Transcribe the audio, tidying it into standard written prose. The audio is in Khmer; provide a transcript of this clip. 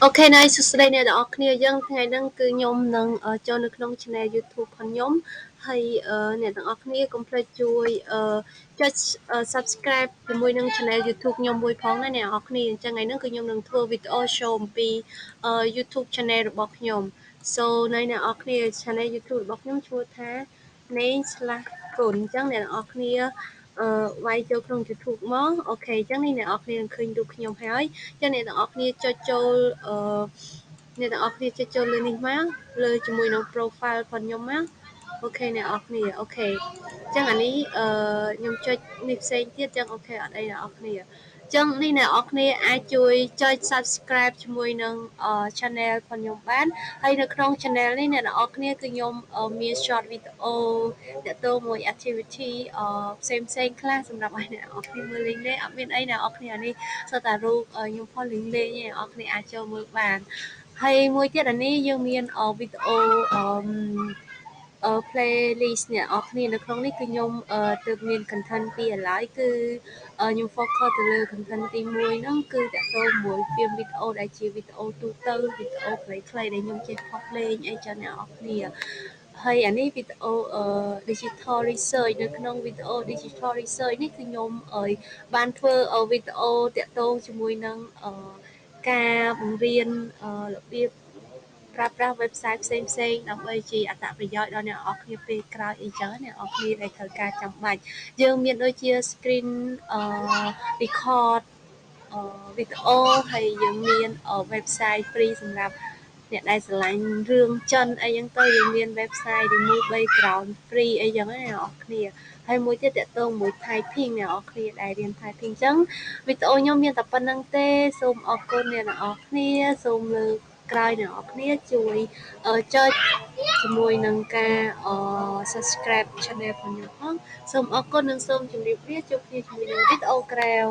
OK ណៃសួស្តីអ្នកទាំងអស់គ្នាយើងថ្ងៃហ្នឹងគឺខ្ញុំនឹងចូលនៅក្នុង Channel YouTube របស់ខ្ញុំហើយអ្នកទាំងអស់គ្នាកុំភ្លេចជួយចុច Subscribe ជាមួយនឹង Channel YouTube ខ្ញុំមួយផងណាអ្នកទាំងអស់គ្នាអញ្ចឹងថ្ងៃហ្នឹងគឺខ្ញុំនឹងធ្វើវីដេអូ show អំពី YouTube Channel របស់ខ្ញុំ So នៅអ្នកទាំងអស់គ្នា Channel YouTube របស់ខ្ញុំឈ្មោះថា នេង/គុណអញ្ចឹងអ្នកទាំងអស់គ្នាអឺវាយចូលក្នុង YouTube មក OK អញ្ចឹងនេះអ្នកនរគ្នានឹងឃើញរូបខ្ញុំហើយអញ្ចឹងអ្នកទាំងអស់គ្នាចុចចូលអឺអ្នកទាំងអស់គ្នាចុចចូលលើនេះមកលើជាមួយនឹង profile របស់ខ្ញុំមក OK អ្នកនរគ្នា OK អញ្ចឹងអានេះអឺខ្ញុំចុចនេះផ្សេងទៀតអញ្ចឹង OK អត់អីអ្នកនរគ្នាចឹងនេះអ្នកនរគ្នាអាចជួយចុច Subscribe ជាមួយនឹង Channel របស់ខ្ញុំបានហើយនៅក្នុង Channel នេះអ្នកនរគ្នាគឺខ្ញុំមាន short video ទាក់ទងមួយ activity ផ្សេងផ្សេងខ្លះសម្រាប់ឲ្យអ្នកនរគ្នាមើលលេងលេងអត់មានអីអ្នកនរគ្នានេះសុទ្ធតែរូបខ្ញុំផុសលេងលេងអ្នកនរគ្នាអាចចូលមើលបានហើយមួយទៀតអានេះយើងមានវីដេអូអឺ playlist អ្នកនរគ្នានៅក្នុងនេះគឺខ្ញុំទើបមាន content ពីឥឡូវគឺខ្ញុំ focus ទៅលើ content ទី1ហ្នឹងគឺទាក់ទងមួយ film វីដេអូដែលជាវីដេអូទូទៅវីដេអូខ្លីៗដែលខ្ញុំចេះផុសលេងអីចឹងអ្នកនរគ្នាហើយអានេះវីដេអូ digital research នៅក្នុងវីដេអូ digital research នេះគឺខ្ញុំបានធ្វើវីដេអូទាក់ទងជាមួយនឹងការបង្រៀនរបៀបប្រើប្រាស់ website ផ្សេងផ្សេងដើម្បីជាអត្ថប្រយោជន៍ដល់អ្នកនរគ្នាពេលក្រោយអីចឹងអ្នកនរគ្នាដែលត្រូវការចាំបាច់យើងមានដូចជា screen record វីដេអូហើយយើងមាន website free សម្រាប់អ្នកដែលស្រឡាញ់រឿងចិនអីចឹងទៅយើងមាន website remove background free អីចឹងណាអ្នកនរគ្នាហើយមួយទៀតទាក់ទងមួយ typing អ្នកនរគ្នាដែលរៀន typing អញ្ចឹងវីដេអូខ្ញុំមានតែប៉ុណ្្នឹងទេសូមអរគុណអ្នកនរគ្នាសូមលើកក្រោយអ្នកនរគ្នាជួយចុចជាមួយនឹងការ Subscribe Channel របស់ខ្ញុំផងសូមអរគុណនិងសូមជម្រាបលាជួបគ្នាជាមួយនឹងវីដេអូក្រោយ។